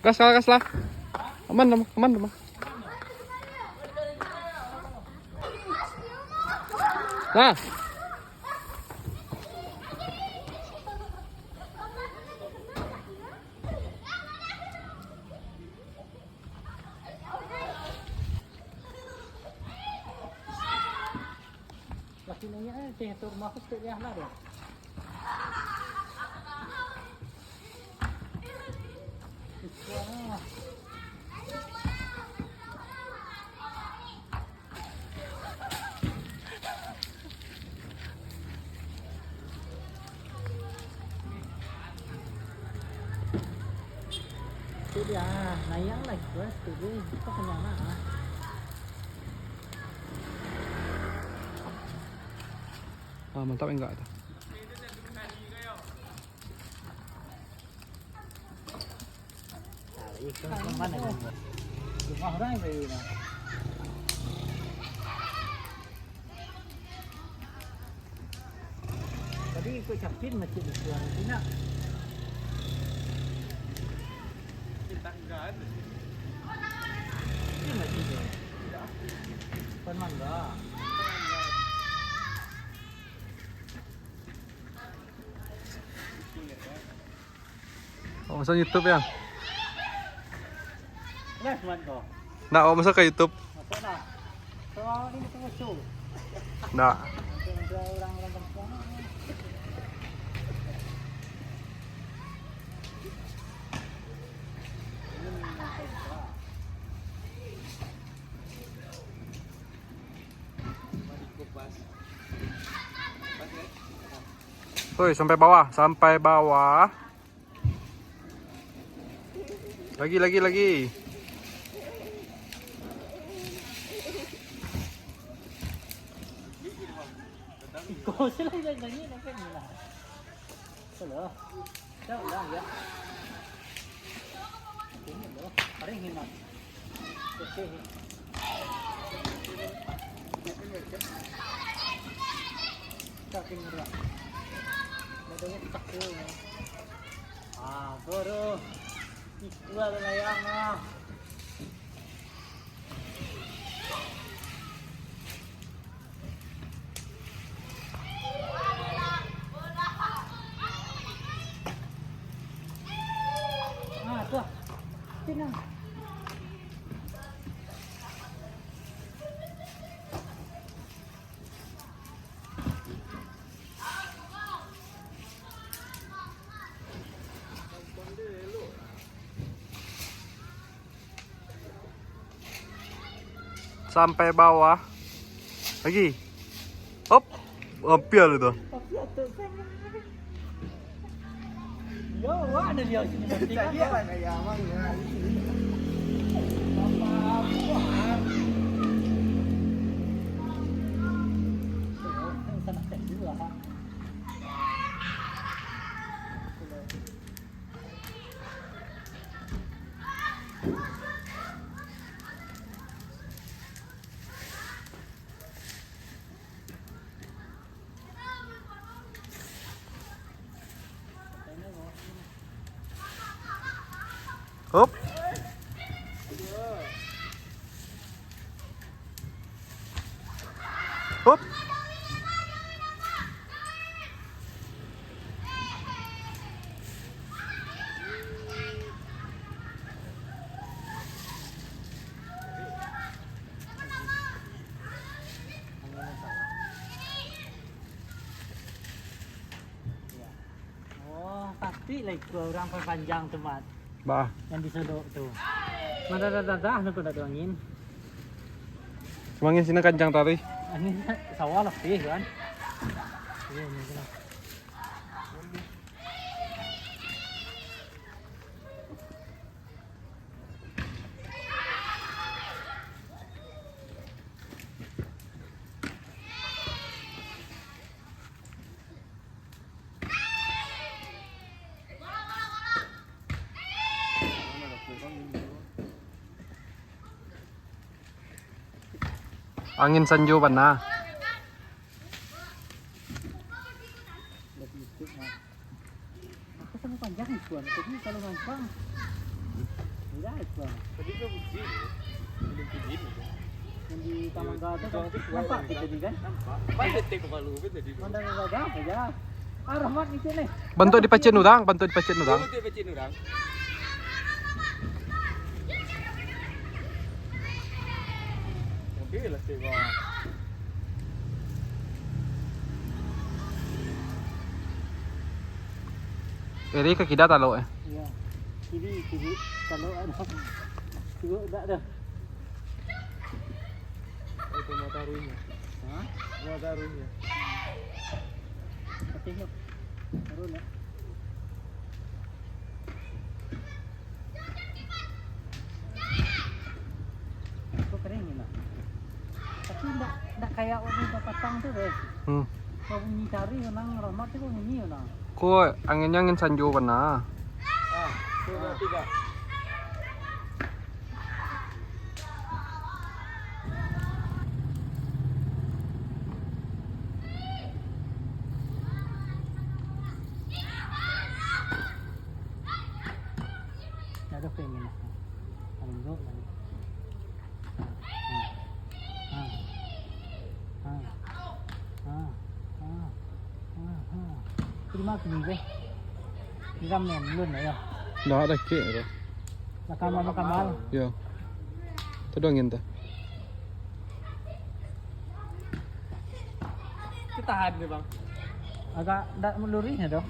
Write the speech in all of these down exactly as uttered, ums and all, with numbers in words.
Gas lah, gas lah. Aman, aman, aman, aman. Nah. Laki nanya, eh, teh tu rumah aku sikit liah lah dia. Wah. Tu dia, naiak lah itu, eh, tu dia, itu kenyang lah. Ah, mantap enggak tu? Nah, lagi ke mana ni? Rumah orang yang baru ni. Tadi ikut Capin masih di luar sini nak. Ini masih tu. Pan mangga. Oh, masuk YouTube ya? Nah, mantap. Ndak, awak masuk ka YouTube? Masuk lah. So, ini betul-betul. Ndak. Ada orang-orang kampung. Oi, sampai bawah, sampai bawah. Lagi, lagi, lagi. Iko selain nyanyi, nak kan lah. Salah. Jauh lah, ya. Ini loh, paling hemat. Oke. Tapi murah. Dadanya pecah tuh, ya. Ah, baru. Itu ada layang, ah. Ah, tuh. Tenang. Sampai bawah. Lagi. Hop. Hampir tu. Yo, wah, ada dia sini. Cari lah kayak abang ya. Sana tes dulu lah, Pak. Hop. Hop. Oh, pasti lah ikua urang papanjang tu, Mat. Bah. Yang di Solok tu. Madadah-dadah, nak kau dak ada angin. Cuma angin sini kencang tadi. Angin sawah lebih kan. Iya, ini lah. Angin sanjo bana. Aku sama panjang ni, Tuan. Tapi kalau mancang. Tadi tu bukti tu. Belum tinggi tu. Yang di Taman Gajah tu kan? Nampak kita tadi kan? Nampak. Pas detik kepala tu tadi tu. Mandang gajah apa ya? Ah, Rahmat ni sini. Bantuak dipacin urang, bantuak dipacin urang. Bantuak dipacin urang. Okey lah, cik, bang. Eri ka kida talok, eh? Iya. Kiri, kiri. Talok ada. Tengok tak ada. Itu mata ruhnya. Hah? Mata ruhnya. Tapi no. Baru nak. Kok kering ni lah. Tapi ndak, ndak kayak waktu bapatang tu deh. Hmm. Kau bunyi cari menang Rahmat tu kok bunyi menang. Ko anginnyo angin sanjo bana. Ah, tiga, tiga. Aduh, pengen lah. Paling buruk lah. Ha. Ha. Ha. Ha. Ha. Ha. Ha. Terima kasih, Beh. Geram ni, belum lah, ya? Dah ada kek tu. Dah kamal, dah kamal. Ya. Todong yang tu. Tahan dia, bang. Agak ndak melurih ya, dong.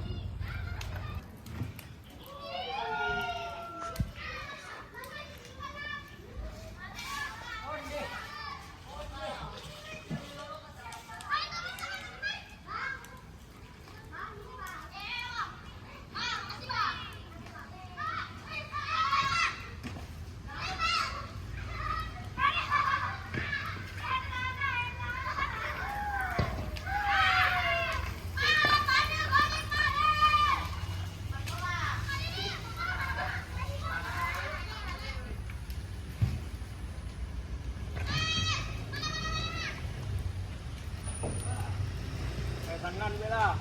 Eh, tangan je lah.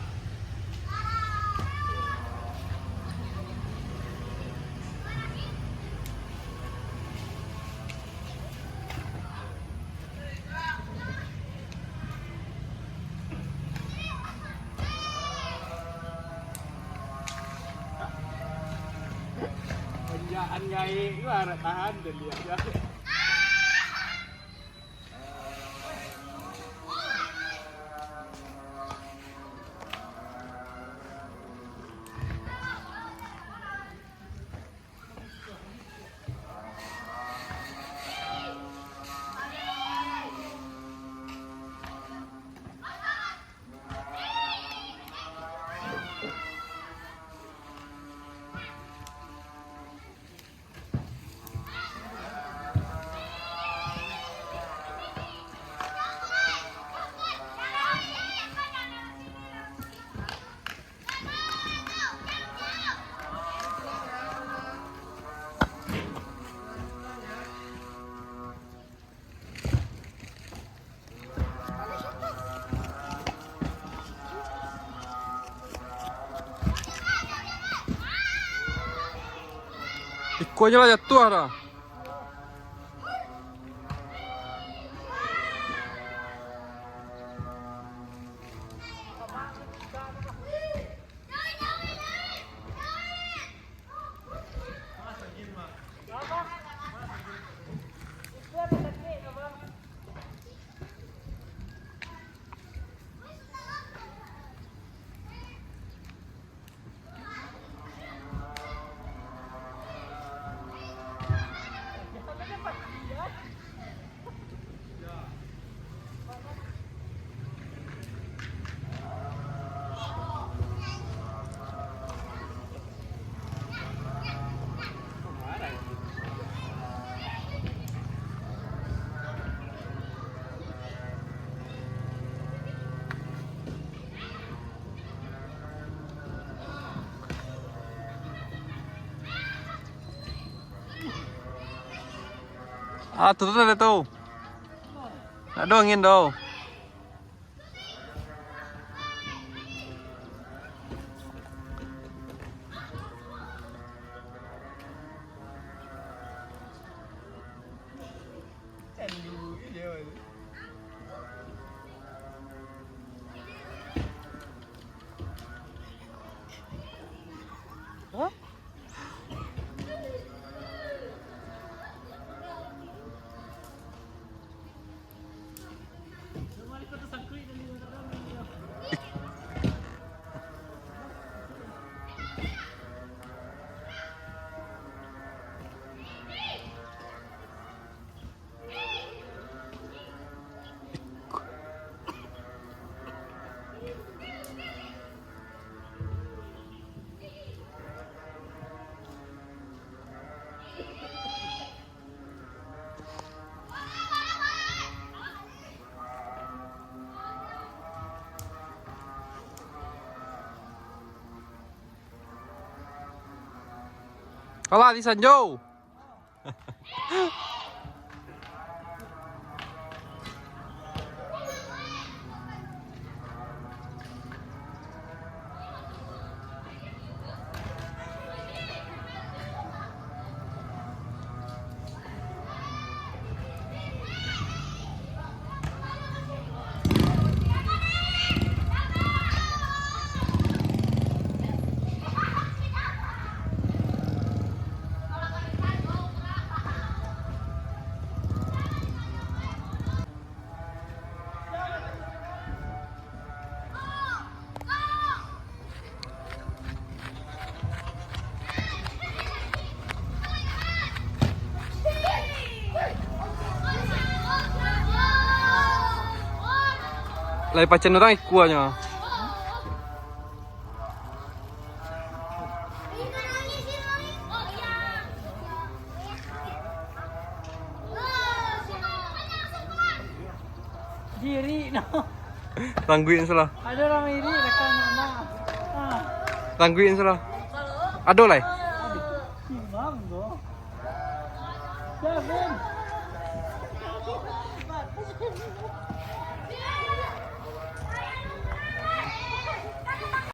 Panjakan gaek tu harap tahan dia lihat je. Iko nyo lah jatuah dah. Ah, tu, tu, tu, tu. Tak ada angin tu. Alah, di Sanjo. Lai pacen urang ikuanyo. Diri no. Tangguin salah. Ada orang iri dekat anak-anak. Ah. Tangguin salah. Ado lai. Imam tu. Kevin.